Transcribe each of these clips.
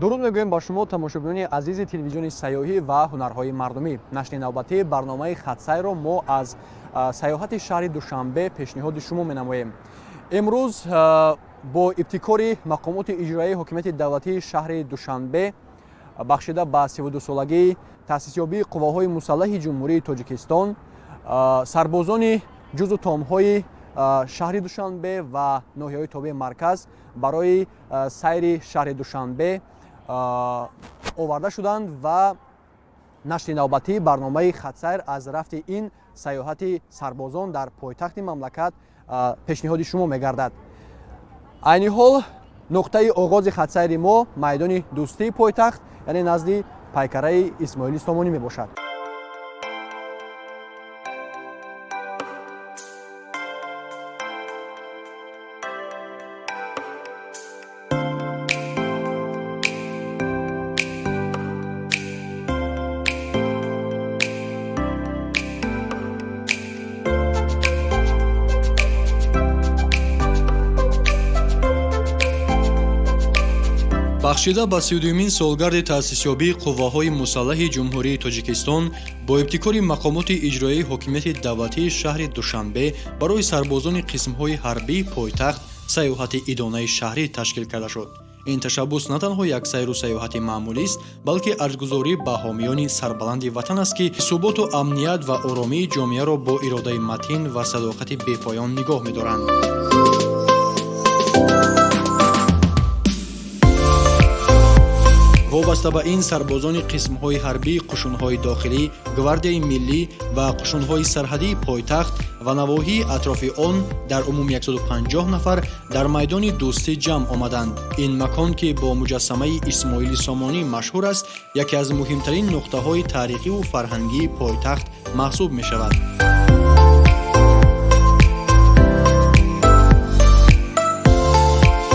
Дуруд мегӯем ба шумо, тамошобинони азизи телевизиони сайёҳӣ ва ҳунарҳои мардумӣ. Нашри навбатии барномаи Хатсайрро мо аз сайёҳати шаҳри Душанбе пешниҳоди шумо менамоем. Имрӯз бо ибтикори мақомоти иҷроияи ҳокимияти давлатии шаҳри Душанбе, бахшида ба 32-солагии таъсисёбии қувваҳои мусаллаҳи Ҷумҳурии Тоҷикистон, сарбозони ҷузу томҳои шаҳри Душанбе ва ноҳияҳои тобеи марказ барои сайри шаҳри Душанбе оварда шуданд ва нашри навбатии барномаи Хатсайр аз рафти ин сайёҳати сарбозон дар пойтахти мамлакат пешниҳоди шумо мегардад. Айни ҳол нуқтаи оғози хатсайри мо майдони Дӯстии пойтахт, яъне назди пайкараи Исмоили Сомонӣ мебошад. Бахшида ба 32-юмин солгарди таъсисёбии қувваҳои мусаллаҳи Ҷумҳурии Тоҷикистон бо ибтикори мақомоти иҷроияи ҳокимияти давлатии шаҳри Душанбе барои сарбозони қисмҳои ҳарбии пойтахт сайёҳати идонаи шаҳрӣ ташкил карда шуд. Ин ташаббус на танҳо як сайру сайёҳати маъмулист, балки арҷгузорӣ ба ҳомиёни сарбаланди ватан аст, ки суботу амният ва оромии ҷомеаро бо иродаи матин ва садоқати бепоён нигоҳ медоранд. Вобаста ба ин, сарбозони қисмҳои ҳарбии қушунҳои дохилӣ, гвардияи миллӣ ва қушунҳои сарҳадии пойтахт ва навоҳии атрофи он дар умум 150 нафар дар майдони Дӯстӣ ҷамъ омаданд. Ин макон, ки бо муҷассамаи Исмоили Сомонӣ машҳур аст, яке аз муҳимтарин нуқтаҳои таърихиву фарҳангии пойтахт маҳсуб мешавад.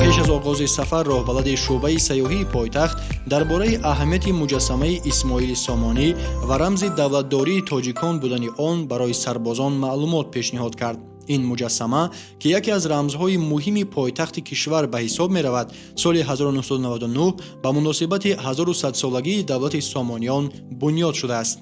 Пеш аз оғози сафар роҳбалади шӯъбаи сайёҳии пойтахт дар бораи аҳамияти муҷассамаи Исмоили Сомонӣ ва рамзи давлатдории тоҷикон будани он барои сарбозон маълумот пешниҳод кард. Ин муҷассама, ки яке аз рамзҳои муҳими пойтахти кишвар ба ҳисоб меравад, соли 1999 ба муносибати 1100-солагии давлати Сомониён бунёд шудааст.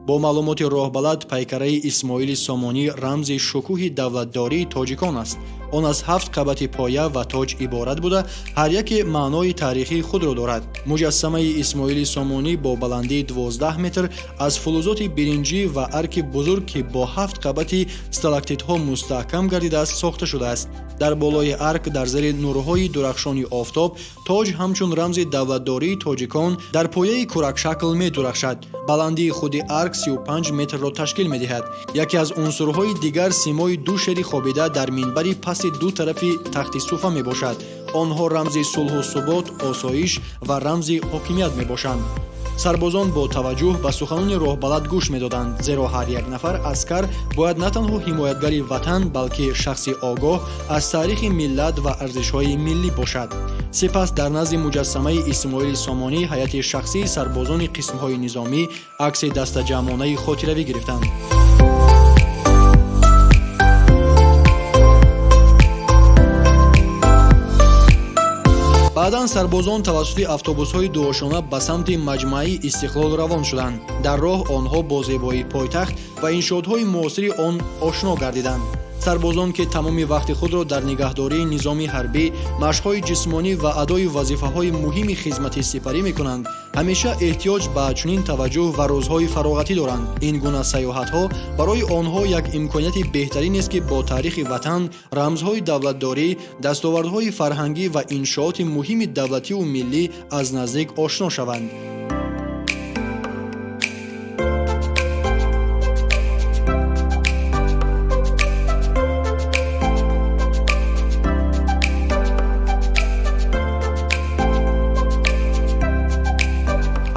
Бо маълумоти роҳбалад, пайкараи Исмоили Сомонӣ рамзи шукӯҳи давлатдории тоҷикон аст. Он аз ҳафт қабати поя ва тоҷ иборат буда, ҳар яке маънои таърихии худро дорад. Муҷассамаи Исмоили Сомонӣ бо баландии 12 метр аз фулузоти биринҷӣ ва арки бузург, ки бо ҳафт қабати сталактитҳо мустаҳкам гардидааст, сохта шудааст. Дар болои арк, дар зери нурҳои дурахшони офтоб, тоҷ ҳамчун рамзи давлатдории тоҷикон дар пояи куракшакл медурахшад. Баландии худи арк 35 метрро ташкил медиҳад. Яке аз унсурҳои дигар симои ду шери хобида дар минбари паси ду тарафи тахти суфа мебошад. Онҳо рамзи сулҳу субот, осоиш ва рамзи ҳокимият мебошанд. Сарбозон бо таваҷҷӯҳ ба суханони роҳбалад гӯш медоданд, зеро ҳар як нафар аскар бояд на танҳо ҳимоятгари ватан, балки шахси огоҳ аз таърихи миллат ва арзишҳои миллӣ бошад. Сипас дар назди муҷассамаи Исмоили Сомонӣ ҳайати шахсии сарбозони қисмҳои низомӣ акси дастаҷамъонаи хотиравӣ гирифтанд. Баъдан сарбозон тавассути автобусҳои дуошона ба самти маҷмааи Истиқлол равон шуданд. Дар роҳ онҳо бо зебоии пойтахт ва иншоотҳои муосири он ошно гардиданд. Сарбозон, ки тамоми вақти худро дар нигаҳдории низоми ҳарбӣ, машқҳои ҷисмонӣ ва адои вазифаҳои муҳими хизматӣ сипарӣ мекунанд, ҳамеша эҳтиёҷ ба чунин таваҷҷӯҳ ва рӯзҳои фароғатӣ доранд. Ин гуна сайёҳатҳо барои онҳо як имконияти беҳтаринест, ки бо таърихи ватан, рамзҳои давлатдорӣ, дастовардҳои фарҳангӣ ва иншооти муҳими давлативу миллӣ аз наздик ошно шаванд.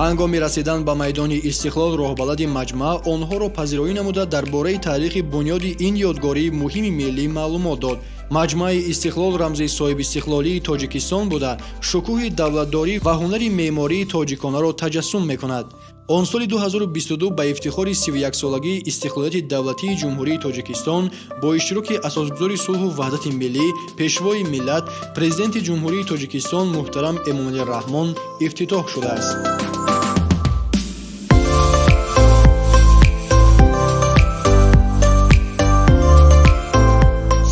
Ҳангоми расидан ба майдони Истиқлол роҳбалади маҷмаа онҳоро пазироӣ намуда, дар бораи таърихи бунёди ин ёдгории муҳими миллӣ маълумот дод. Маҷмааи Истиқлол рамзи соҳибистиқлолии Тоҷикистон буда, шукӯҳи давлатдорӣ ва ҳунари меъмории тоҷиконаро таҷассум мекунад. Он соли 2022 ба ифтихори 31-солагии истиқлолияти давлатии Ҷумҳурии Тоҷикистон бо иштироки асосгузори сулҳу ваҳдати миллӣ, пешвои миллат, Президенти Ҷумҳурии Тоҷикистон муҳтарам Эмомалӣ Раҳмон ифтитоҳ шудааст.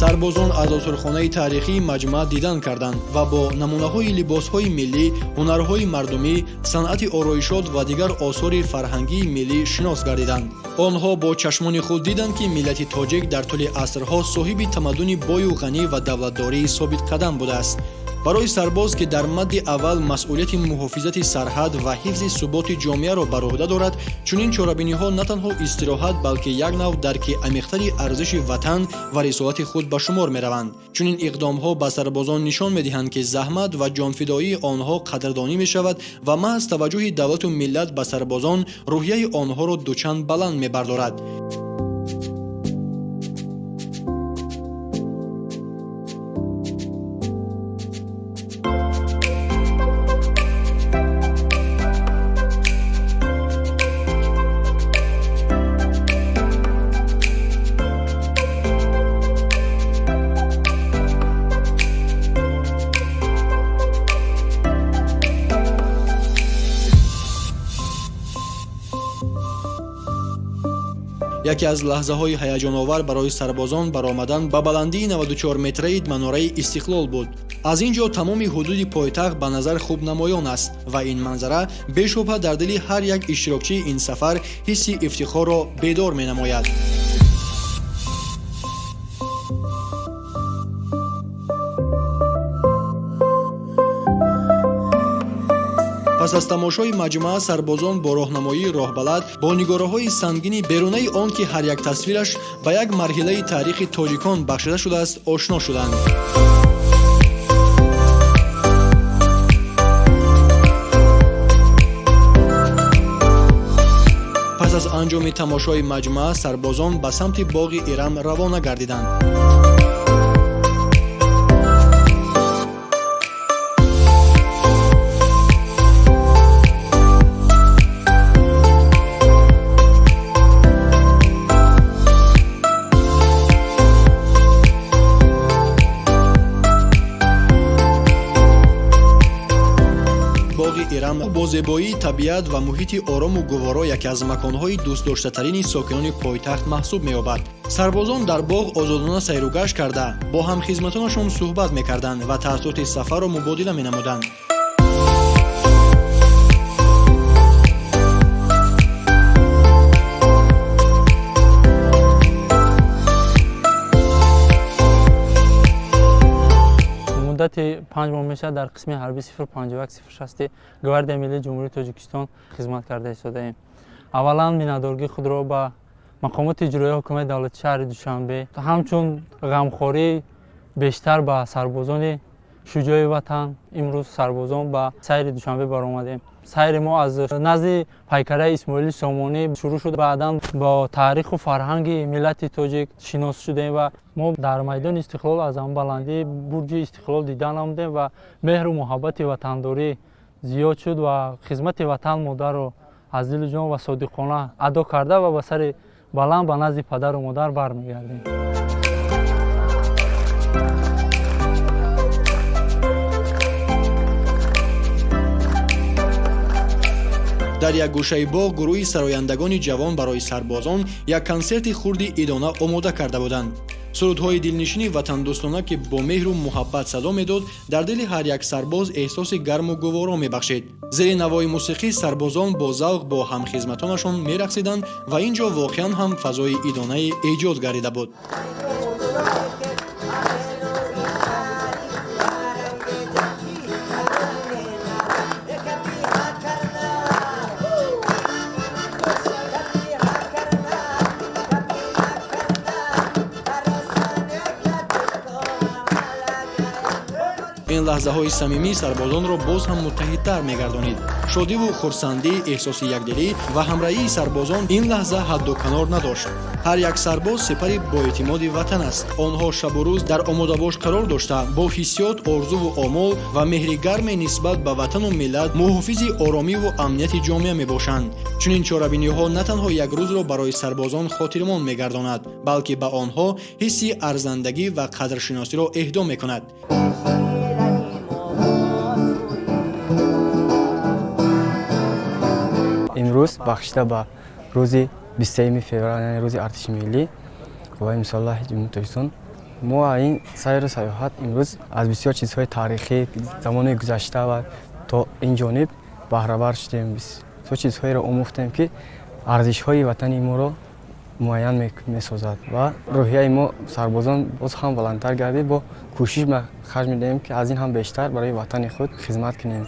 Сарбозон аз осорхонаи таърихии маҷмаа дидан карданд ва бо намунаҳои либосҳои миллӣ, ҳунарҳои мардумӣ, санъати ороишот ва дигар осори фарҳангии миллӣ шинос гардиданд. Онҳо бо чашмони худ диданд, ки миллати тоҷик дар тӯли асрҳо соҳиби тамаддуни бою ғанӣ ва давлатдории собитқадам будааст. Барои сарбоз, ки дар мадди аввал масъулияти муҳофизати сарҳад ва ҳифзи суботи ҷомеаро бар уҳда дорад, чунин чорабиниҳо на танҳо истироҳат, балки як нав дарки амиқтари арзиши ватан ва рисолати худ ба шумор мераванд. Чунин иқдомҳо ба сарбозон нишон медиҳанд, ки заҳмат ва ҷонфидоии онҳо қадрдонӣ мешавад ва маҳз таваҷҷӯҳи давлату миллат ба сарбозон рӯҳияи онҳоро дучанд баланд мебардорад. Яке аз лаҳзаҳои ҳаяҷоновар барои сарбозон баромадан ба баландии 94 метраи манораи Истиқлол буд. Аз ин ҷо тамоми ҳудуди пойтахт ба назар хуб намоён аст ва ин манзара бешубҳа дар дили ҳар як иштирокчии ин сафар ҳисси ифтихорро бедор менамояд. Пас аз тамошои маҷмаа сарбозон бо роҳнамоии роҳбалад бо нигораҳои сангини берунаи он, ки ҳар як тасвираш ба як марҳилаи таърихи тоҷикон бахшида шудааст, ошно шуданд. Пас аз анҷоми тамошои маҷмаа сарбозон ба самти боғи Ирам равона гардиданд. Боғи Ирам бо зебоии табиат ва муҳити орому гуворо яке аз маконҳои дӯстдоштатарини сокинони пойтахт маҳсуб меёбад. Сарбозон дар боғ озодона сайругашт карда, бо ҳамхизматонашон суҳбат мекарданд ва таассуроти сафарро мубодила менамуданд. Муддати 5 моҳ мешавад, дар қисми ҳарбии 051 060 Гвардияи миллии Ҷумҳурии Тоҷикистон хизмат карда истодаем. Аввалан, миннатдоргии худро ба мақомоти иҷроияи ҳукумати давлати шаҳри Душанбе, ҳамчун ғамхории бештар ба сарбозони шуҷои ватан, имрӯз сарбозон ба сайри Душанбе баромадем. Сайри мо аз назди пайкараи Исмоили Сомонӣ шурӯъ шуд. Баъдан бо таъриху фарҳанги миллати тоҷик шинос шудем ва мо дар майдони Истиқлол аз ҳамн баландии бурҷи Истиқлол дида намудем ва меҳру муҳаббати ватандорӣ зиёд шуд ва хизмати ватан модарро аз дилу ҷон ва содиқона адо карда ва ба сари баланд ба назди падару модар бармегардем. Дар як гӯшаи боғ гурӯҳи сарояндагони ҷавон барои сарбозон як консерти хурди идона омода карда буданд. Сурудҳои дилнишини ватандӯстона, ки бо меҳру муҳаббат садо медод, дар дили ҳар як сарбоз эҳсоси гарму гуворо мебахшид. Зери навои мусиқӣ сарбозон бо завқ бо ҳамхизматонашон мерақсиданд ва ин ҷо воқеан ҳам фазои идонае эҷод гардида буд. Ин лаҳзаҳои самимӣ сарбозонро боз ҳам муттаҳидтар мегардонид. Шодиву хурсандӣ, эҳсоси якдилӣ ва ҳамраҳии сарбозон ин лаҳза ҳадду канор надошт. Ҳар як сарбоз сипари боэътимоди ватан аст. Онҳо шабу рӯз дар омодабош қарор дошта, бо ҳиссиёт, орзуву омол ва меҳри гарме нисбат ба ватану миллат муҳофизи оромиву амнияти ҷомеа мебошанд. Чунин чорабиниҳо на танҳо як рӯзро барои сарбозон хотирмон мегардонад, балки ба онҳо ҳисси арзандагӣ ва қадршиносиро эҳдо мекунад. Имрӯз бахшида ба рӯзи 23 феврал, яъне рӯзи артиши миллӣ, Қувваи мусаллаҳи Ҷумҳурии Тоҷикистон, мо ин сайру сайёҳат имрӯз аз бисёр чизҳои таърихӣ, замони гузашта ва то ин ҷониб баҳравар шудем. Бисёр чизҳоеро омӯхтем, ки арзишҳои ватани моро муайян месозад ва рӯҳияи мо сарбозон боз ҳам баландтар гардид. Бо кӯшиш ба харҷ медиҳем, ки аз ин ҳам бештар барои ватани худ хизмат кунем.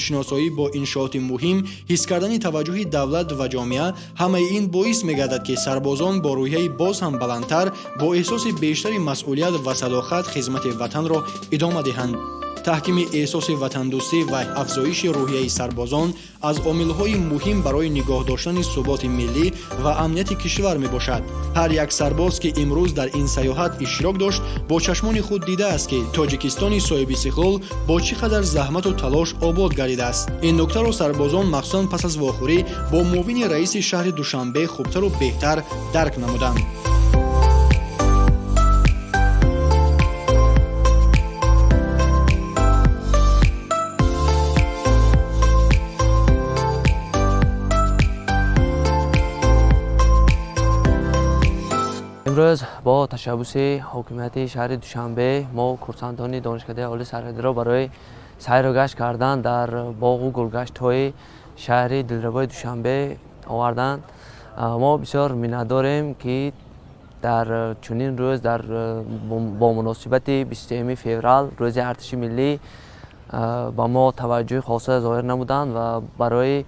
Шиносоӣ бо иншооти муҳим, ҳис кардани таваҷҷӯҳи давлат ва ҷомеа, ҳамаи ин боис мегардад, ки сарбозон бо рӯҳияи боз ҳам баландтар, бо эҳсоси бештари масъулият ва садоқат хизмати ватанро идома диҳанд. Таҳкими эҳсоси ватандӯстӣ ва афзоиши рӯҳияи сарбозон аз омилҳои муҳим барои нигоҳ доштани суботи миллӣ ва амнияти кишвар мебошад. Ҳар як сарбоз, ки имрӯз дар ин сайёҳат иштирок дошт, бо чашмони худ дидааст, ки Тоҷикистони соҳибистиқлол бо чӣ қадар заҳмату талош обод гардидааст. Ин нуктаро сарбозон махсусан пас аз вохӯрӣ бо муовини раиси шаҳри Душанбе хубтару беҳтар дарк намуданд. Имрӯз бо ташаббуси ҳокимияти шаҳри Душанбе мо курсантони Донишкадаи олии сарҳадиро барои сайру гашт кардан дар боғу гулгаштҳои шаҳри дилрабои Душанбе оварданд. Мо бисёр миннатдорем, ки дар чунин рӯз, дар бо муносибати 23 феврал, рӯзи артиши миллӣ, ба мо таваҷҷӯҳи хоса зоҳир намуданд ва барои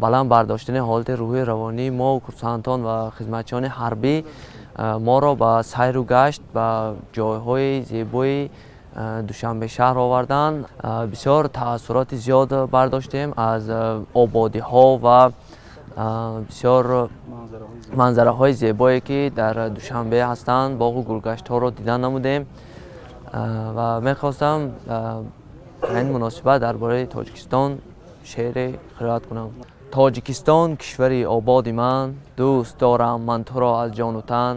баланд бардоштани ҳолати рӯҳию равонии мо курсантон ва хизматчиёни ҳарбӣ моро ба сайру гашт ба ҷойҳои зебои Душанбе шаҳр оварданд. Бисёр таассуроти зиёд бардоштем аз ободиҳо ва бисёр манзараҳои зебое, ки дар Душанбе ҳастанд. Боғу гулгаштҳоро дидан намудем ва мехостам ба ин муносибат дар бораи Тоҷикистон шеъре қироат кунам. Тоҷикистон, кишвари ободи ман, дӯст дорам ман туро аз ҷону тан.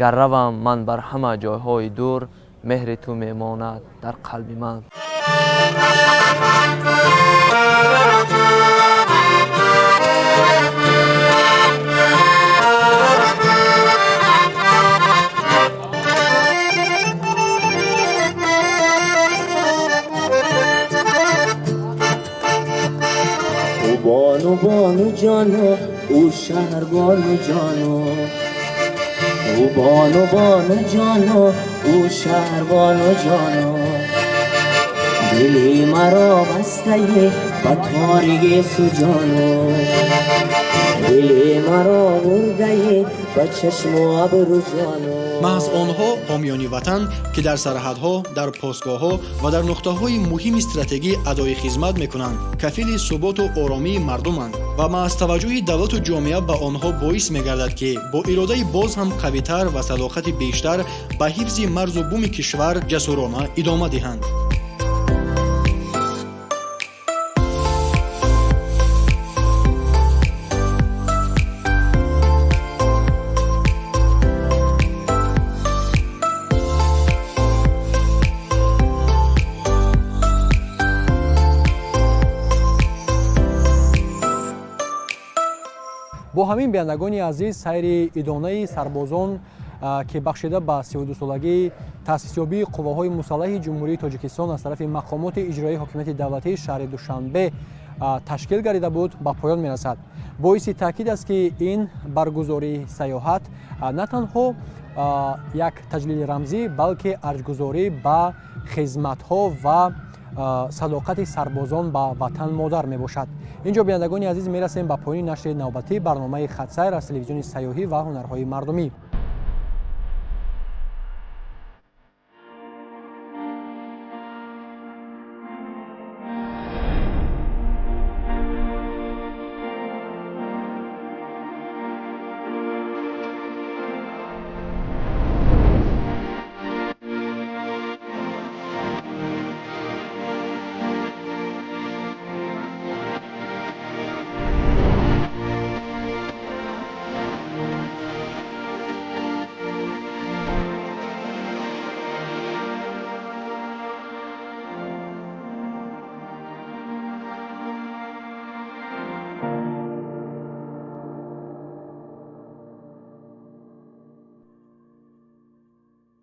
Гар равам ман бар ҳама ҷойҳои дур, меҳри ту мемонад дар қалби ман. بانو بانو جانو، او شهر بانو جانو، او بانو بانو جانو، او شهر بانو جانو، دلی مرا بسته با تاری سجانو، دلی مرا برده با چشم و ابرو جانو. Маҳз онҳо ҳомиёни ватан, ки дар сарҳадҳо, дар постгоҳҳо ва дар нуқтаҳои муҳими стратегӣ адои хизмат мекунанд, кафили суботу оромии мардуманд ва маҳз таваҷҷӯҳи давлату ҷомеа ба онҳо боис мегардад, ки бо иродаи боз ҳам қавитар ва садоқати бештар ба ҳифзи марзу буми кишвар ҷасурона идома диҳанд. Бо ҳамин, бинандагони азиз, сайри идонаи сарбозон, ки бахшида ба 32солагии таъсисёбии қувваҳои мусаллаҳи Ҷумҳурии Тоҷикистон аз тарафи мақомоти иҷроии ҳокимияти давлатии шаҳри Душанбе ташкил гардида буд, ба поён мерасад. Боиси таъкид аст, ки ин баргузории сайёҳат на танҳо як таҷлили рамзӣ, балки арҷгузорӣ ба хизматҳо ва Садоқати сарбозон ба ватан модар мебошад. Ин ҷо, бинандагони азиз, мерасем ба поёни нашри навбатии барномаи «Хатсайр» аз телевизиони сайёҳӣ ва ҳунарҳои мардумӣ.